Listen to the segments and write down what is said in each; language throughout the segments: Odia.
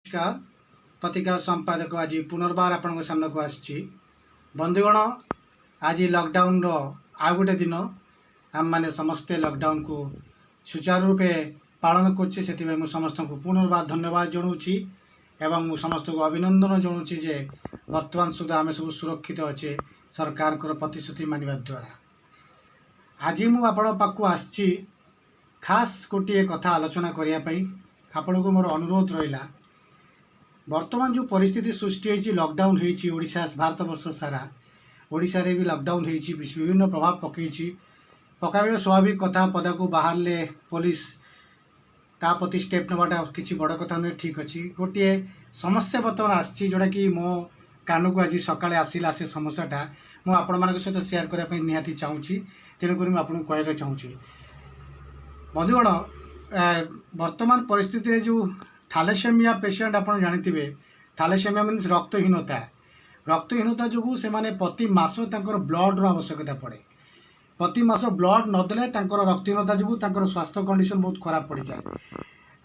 ନମସ୍କାର। ପ୍ରତିକାର ସମ୍ପାଦକ ଆଜି ପୁନର୍ବାର ଆପଣଙ୍କ ସାମ୍ନାକୁ ଆସିଛି। ବନ୍ଧୁଗଣ, ଆଜି ଲକଡାଉନର ଆଉ ଗୋଟେ ଦିନ। ଆମେମାନେ ସମସ୍ତେ ଲକଡାଉନକୁ ସୁଚାରୁ ରୂପେ ପାଳନ କରୁଛେ। ସେଥିପାଇଁ ମୁଁ ସମସ୍ତଙ୍କୁ ପୁନର୍ବାର ଧନ୍ୟବାଦ ଜଣାଉଛି ଏବଂ ମୁଁ ସମସ୍ତଙ୍କୁ ଅଭିନନ୍ଦନ ଜଣାଉଛି ଯେ ବର୍ତ୍ତମାନ ସୁଦ୍ଧା ଆମେ ସବୁ ସୁରକ୍ଷିତ ଅଛେ ସରକାରଙ୍କର ପ୍ରତିଶ୍ରୁତି ମାନିବା ଦ୍ୱାରା। ଆଜି ମୁଁ ଆପଣଙ୍କ ପାଖକୁ ଆସିଛି ଖାସ୍ ଗୋଟିଏ କଥା ଆଲୋଚନା କରିବା ପାଇଁ। ଆପଣଙ୍କୁ ମୋର ଅନୁରୋଧ ରହିଲା, ବର୍ତ୍ତମାନ ଯେଉଁ ପରିସ୍ଥିତି ସୃଷ୍ଟି ହେଇଛି, ଲକଡାଉନ୍ ହେଇଛି ଓଡ଼ିଶା, ଭାରତବର୍ଷ ସାରା, ଓଡ଼ିଶାରେ ବି ଲକଡାଉନ୍ ହେଇଛି, ବିଭିନ୍ନ ପ୍ରଭାବ ପକେଇଛି। ପକାଇବା ସ୍ୱାଭାବିକ କଥା। ପଦାକୁ ବାହାରିଲେ ପୋଲିସ ତା ପ୍ରତି ଷ୍ଟେପ୍ ନେବାଟା କିଛି ବଡ଼ କଥା ନୁହେଁ। ଠିକ୍ ଅଛି, ଗୋଟିଏ ସମସ୍ୟା ବର୍ତ୍ତମାନ ଆସିଛି, ଯେଉଁଟାକି ମୋ କାନକୁ ଆଜି ସକାଳେ ଆସିଲା। ସେ ସମସ୍ୟାଟା ମୁଁ ଆପଣମାନଙ୍କ ସହିତ ସେୟାର କରିବା ପାଇଁ ନିହାତି ଚାହୁଁଛି। ତେଣୁକରି ମୁଁ ଆପଣଙ୍କୁ କହିବାକୁ ଚାହୁଁଛି। ବନ୍ଧୁଗଣ, ବର୍ତ୍ତମାନ ପରିସ୍ଥିତିରେ ଯେଉଁ ଥାଲାସେମିଆ ପେସେଣ୍ଟ, ଆପଣ ଜାଣିଥିବେ, ଥାଲାସେମିଆ ମିନ୍ସ ରକ୍ତହୀନତା। ରକ୍ତହୀନତା ଯୋଗୁଁ ସେମାନେ ପ୍ରତି ମାସ ତାଙ୍କର ବ୍ଲଡ଼ର ଆବଶ୍ୟକତା ପଡ଼େ। ପ୍ରତି ମାସ ବ୍ଲଡ଼ ନଦେଲେ ତାଙ୍କର ରକ୍ତହୀନତା ଯୋଗୁଁ ତାଙ୍କର ସ୍ୱାସ୍ଥ୍ୟ କଣ୍ଡିସନ୍ ବହୁତ ଖରାପ ପଡ଼ିଯାଏ।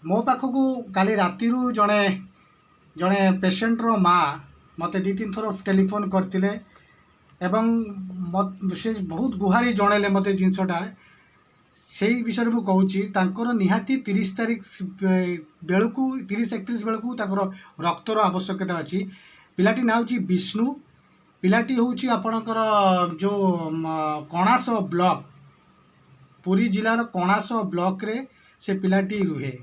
ମୋ ପାଖକୁ କାଲି ରାତିରୁ ଜଣେ ଜଣେ ପେସେଣ୍ଟର ମା ମୋତେ ଦୁଇ ତିନି ଥର ଟେଲିଫୋନ୍ କରିଥିଲେ ଏବଂ ସେ ବହୁତ ଗୁହାରି ଜଣେଇଲେ ମୋତେ। ଜିନିଷଟା ସେଇ ବିଷୟରେ ମୁଁ କହୁଛି। ତାଙ୍କର ନିହାତି 30 ତାରିଖ ବେଳକୁ, 30 31 ବେଳକୁ ତାଙ୍କର ରକ୍ତର ଆବଶ୍ୟକତା ଅଛି। ପିଲାଟି ନାଁ ହେଉଛି ବିଷ୍ଣୁ। ପିଲାଟି ହେଉଛି ଆପଣଙ୍କର ଯେଉଁ କଣାସ ବ୍ଲକ, ପୁରୀ ଜିଲ୍ଲାର କଣାସ ବ୍ଲକରେ ସେ ପିଲାଟି ରୁହେ।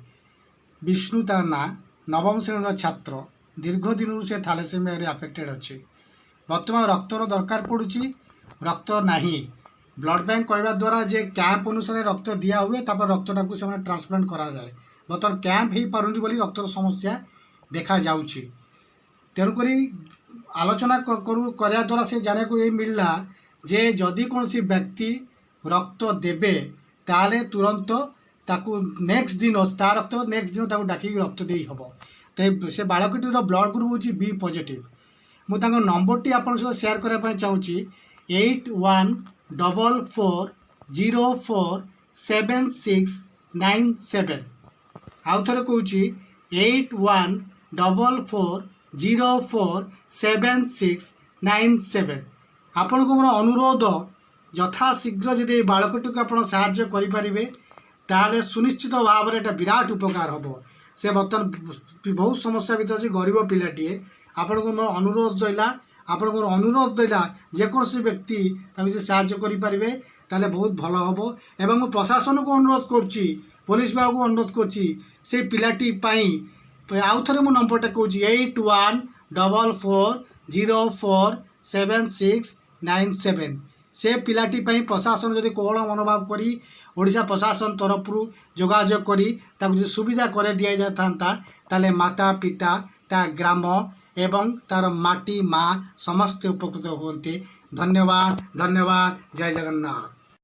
ବିଷ୍ଣୁ ତା ନାଁ, ନବମ ଶ୍ରେଣୀର ଛାତ୍ର। ଦୀର୍ଘ ଦିନରୁ ସେ ଥାଲାସେମିଆରେ ଆଫେକ୍ଟେଡ଼ ଅଛି। ବର୍ତ୍ତମାନ ରକ୍ତର ଦରକାର ପଡ଼ୁଛି, ରକ୍ତ ନାହିଁ। ବ୍ଲଡ଼ ବ୍ୟାଙ୍କ କହିବା ଦ୍ୱାରା ଯେ କ୍ୟାମ୍ପ ଅନୁସାରେ ରକ୍ତ ଦିଆ ହୁଏ, ତାପରେ ରକ୍ତଟାକୁ ସେମାନେ ଟ୍ରାନ୍ସପ୍ଲାଣ୍ଟ କରାଯାଏ। ବର୍ତ୍ତମାନ କ୍ୟାମ୍ପ ହେଇପାରୁନି ବୋଲି ରକ୍ତର ସମସ୍ୟା ଦେଖାଯାଉଛି। ତେଣୁକରି ଆଲୋଚନା କରିବା ଦ୍ୱାରା ସେ ଜାଣିବାକୁ ଏଇ ମିଳିଲା ଯେ ଯଦି କୌଣସି ବ୍ୟକ୍ତି ରକ୍ତ ଦେବେ, ତାହେଲେ ତୁରନ୍ତ ତାକୁ ନେକ୍ସଟ ଦିନ ତା ରକ୍ତ ନେକ୍ସଟ ଦିନ ତାକୁ ଡାକିକି ରକ୍ତ ଦେଇ ହେବ। ତ ସେ ବାଳକଟିର ବ୍ଲଡ଼ ଗ୍ରୁପ୍ ହେଉଛି ବି ପଜିଟିଭ୍। ମୁଁ ତାଙ୍କ ନମ୍ବରଟି ଆପଣଙ୍କ ସହିତ ସେୟାର କରିବା ପାଇଁ ଚାହୁଁଛି। 8144047697। ଆଉ ଥରେ କହୁଛି, 8144047697। ଆପଣଙ୍କୁ ମୋର ଅନୁରୋଧ, ଯଥାଶୀଘ୍ର ଯଦି ଏଇ ବାଳକଟିକୁ ଆପଣ ସାହାଯ୍ୟ କରିପାରିବେ, ତାହେଲେ ସୁନିଶ୍ଚିତ ଭାବରେ ଏଇଟା ବିରାଟ ଉପକାର ହେବ। ସେ ବର୍ତ୍ତମାନ ବହୁତ ସମସ୍ୟା ଭିତରେ ଅଛି, ଗରିବ ପିଲାଟିଏ। ଆପଣଙ୍କୁ ମୋର ଅନୁରୋଧ ରହିଲା, ଆପଣଙ୍କର ଅନୁରୋଧ ରହିଲା, ଯେକୌଣସି ବ୍ୟକ୍ତି ତାକୁ ଯଦି ସାହାଯ୍ୟ କରିପାରିବେ, ତାହେଲେ ବହୁତ ଭଲ ହେବ। ଏବଂ ମୁଁ ପ୍ରଶାସନକୁ ଅନୁରୋଧ କରୁଛି, ପୋଲିସ ବିଭାଗକୁ ଅନୁରୋଧ କରୁଛି ସେଇ ପିଲାଟି ପାଇଁ। ଆଉ ଥରେ ମୁଁ ନମ୍ବରଟା କହୁଛି, 8144047697। ସେ ପିଲାଟି ପାଇଁ ପ୍ରଶାସନ ଯଦି କୋହଳ ମନୋଭାବ କରି ଓଡ଼ିଶା ପ୍ରଶାସନ ତରଫରୁ ଯୋଗାଯୋଗ କରି ତାକୁ ଯଦି ସୁବିଧା କରାଇ ଦିଆଯାଇଥାନ୍ତା, ତାହେଲେ ମାତା ପିତା, ତା ଗ୍ରାମ ଏବଂ ତାର ମାଟି ମା ସମସ୍ତେ ଉପକୃତ ହୁଅନ୍ତେ। ଧନ୍ୟବାଦ, ଧନ୍ୟବାଦ। ଜୟ ଜଗନ୍ନାଥ।